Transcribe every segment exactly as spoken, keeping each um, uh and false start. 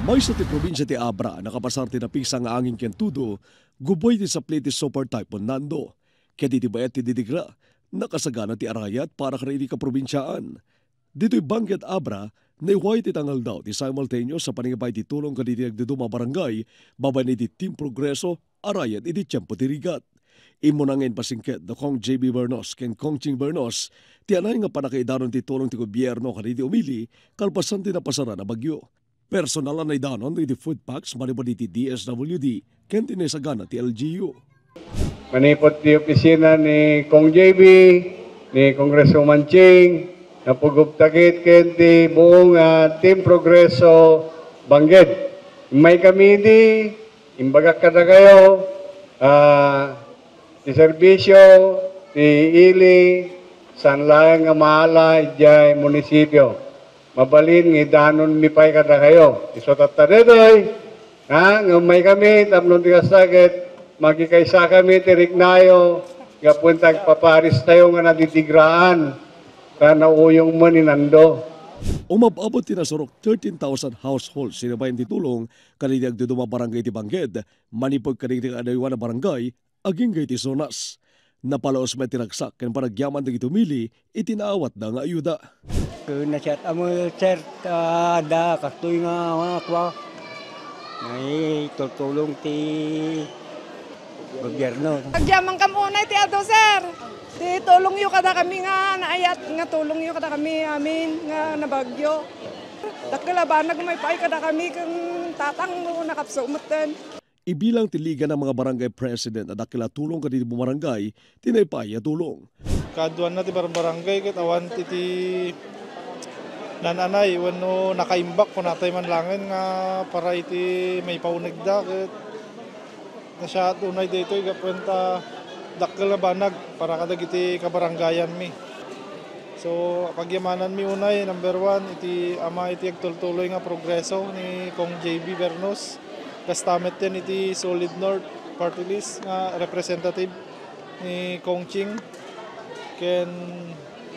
Maysa ti probinsia ti Abra a nakapasar ti napigsa nga angin ken tudo, gubbuay ti saplit ti Super Typhoon Nando. Ket iti bayat ti Diligra, nakasagana ti arayat para kadagiti kaprobinsiaan. Ditoy Bangged, Abra, naiwaay ti tangaldaw ti simultaneous a panangipay ti tulong kadagiti agduduma a barangay babaen iti Team Progreso arayat iti tiempo ti rigat. Immuna nga impasingked da Cong J B Bernos ken Cong Ching Bernos ti anay nga pannakaidanon ti tulong ti gobierno kadagiti umili kalpasan ti napasaran a bagyo. Personal a naidanon dagiti food packs manipud iti D S W D ken ti naisagana ti L G U. Manipud ti opisina ni Cong J B, ni Congresswoman Ching, napugupta ket ken ti buong, ah, Team Progreso Bangged. Immaykami idi, imbagak kadakayo, ah, ti serbisio ti ili, saan laeng nga maala idiay munisipio. Mabalin nga idanonmi pay kadakayo. Isu tatta daytoy, ha, nga ummaykami tapno ti kasta ket makikaysakami ti riknayo gapu ta agpaparistayo nga nadidigraan ta nauyong met ni Nando. Umab-abot ti nasurok thirteen thousand households ti nabayan ti tulong kadagiti agduduma a barangay ti Bangged, manipud kadagiti kaadaywan a barangay agingga iti zonas. Napalaos met ti ragsak ken panagyaman dagiti umili iti naawatda nga ayuda. Ken nasiat a met, sir, ta adda kastoy nga, nga kua, naitultulong ti gobierno. Agyamankami unay ti adu, sir. Ti tulongyo kadakami nga naayat nga tulongyo kadakami amin nga nabagyo. Dakkel a banag maypay kadakami ken tatang no nakapso metten. Ibilang ti Liga ng mga Barangay President a dakkel a tulong kadagiti bumabarangay ti naipaay a tulong. Kaaduanna ti barbarangay ket awan ti, ti nananay wenno nakaimbak kunatay man laengen nga para iti maipaunegda ket nasiaat unay daytoy gapu ta dakkel nga banag para kadagiti kabarangayanmi. So, pagyamananmi unay, number one, iti ama iti agtultuloy nga progreso ni Cong J B Bernos. Kasta met ken iti Solid North Party List nga representative ni Cong Ching. Ken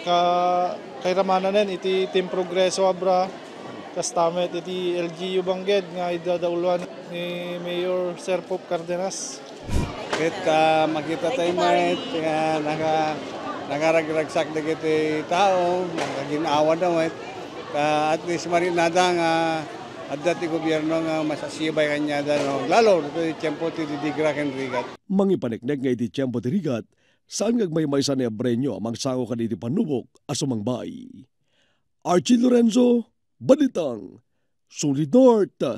ka-, kairamananen iti Team Progreso Abra. Kasta met iti L G U Bangged nga idadauluan ni Mayor Sir Pope Cardenas. Ket, ah, makita tayo met nga naka-, nakaragragsak dagiti tao, nakagin-awa da met. Ah, at least marinada nga adda ti gobierno nga masasibay kaniada, no? Lalo, iti tiempo ti didigra ken rigat. Mangipaneknek nga iti tiempo ti rigat, saan nga agmaymaysa ni Abreño a mangsango kadagiti pannubok a sumangbay. Archie Lorenzo, Balitang Solid North.